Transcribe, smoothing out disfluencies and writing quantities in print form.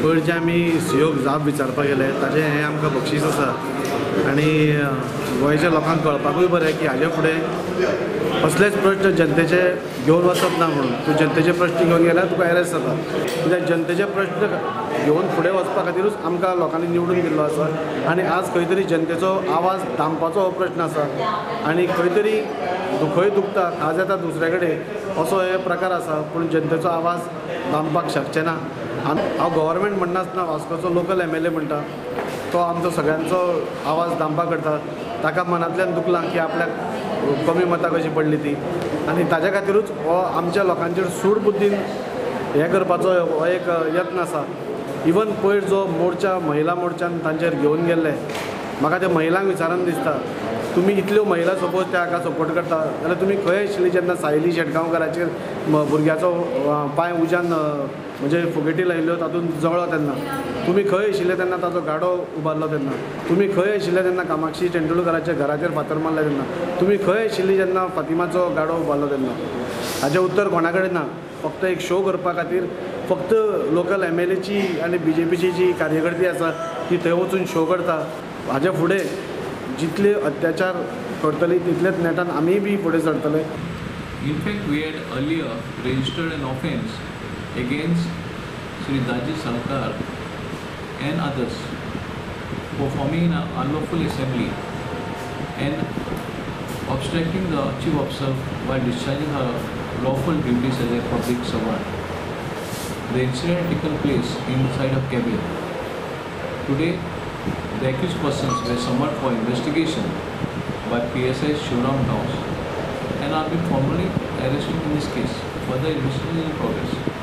पयर जे आमी सीओक जाप विचारपाक गेले ताजें हें आमकां बक्षीस आसा आनी गोंयच्या लोकांक कळपाकूय बरें की हाजे फुडें कसलेच प्रश्न जनतेचे घेवन वचप ना म्हणून. तूं जनतेचे प्रश्न घेवन गेल्यार तुका एरेस्ट जाता. कित्याक जनतेचे प्रश्न घेवन फुडें वचपा खातीरूच आमकां लोकांनी निवडून दिल्लो आसा आनी आज खंय तरी जनतेचो आवाज दामपाचो हो प्रश्न आसा आनी खंय तरी खंय दुखता खाज येता दुसऱ्या कडेन असो हे प्रकार आसा, पूण जनतेचो आवाज दामपाक शकचे ना. हांव गव्हर्मेंट म्हणनासतना वास्कोचो लोकल एम एल ए म्हणटा, तो आमचो सगळ्यांचो आवाज दामपाक करता. ताका मनांतल्यान दुखलां की आपल्याक कमी मतां कशी पडली ती आनी ताज्या खातीरूच हो आमच्या लोकांचेर सूड बुद्दीन हें करपाचो हो एक यत्न आसा. इवन पयर जो मोर्चा महिला मोर्चान तांचेर घेवन गेल्ले, म्हाका त्या महिलांक विचारून दिसता, तुमी इतल्यो महिला सपोज त्या हाका सपोर्ट करता जाल्यार तुमी खंय आशिल्ली जेन्ना सायली शेटगांवकाराचेर भुरग्याचो पांय उज्यान म्हणजे फुगेटी लायिल्ल्यो तातूंत जळ्ळो तेन्ना तुमी खंय आशिल्ले, तेन्ना ताचो गाडो उबारलो तेन्ना तुमी खंय आशिल्ले, तेन्ना कामाक्षी तेंडुलकराच्या घराचेर फातर मारले तेन्ना तुमी खंय आशिल्ली, जेन्ना फातिमाचो गाडो उबारलो तेन्ना. हाचें उत्तर कोणा कडेन ना. फक्त एक शो करपा खातीर फक्त लोकल एम एल एची आनी बी जे पीची जी कार्यकर्ती आसा ती थंय वचून शो करता. हाजे फुडें जितले अत्याचार करतली तितलेच नेटान आमीय बी फुडें सरतले. In fact, we had earlier registered an offence against Shri Daji Salkar and others for forming an unlawful assembly and obstructing the chief officer while discharging her lawful duties as a public servant. The incident taken place inside a cabin. Today, the accused persons were summoned for investigation by PSI Shivaram House and are being formally arrested in this case. Further investigation is in progress.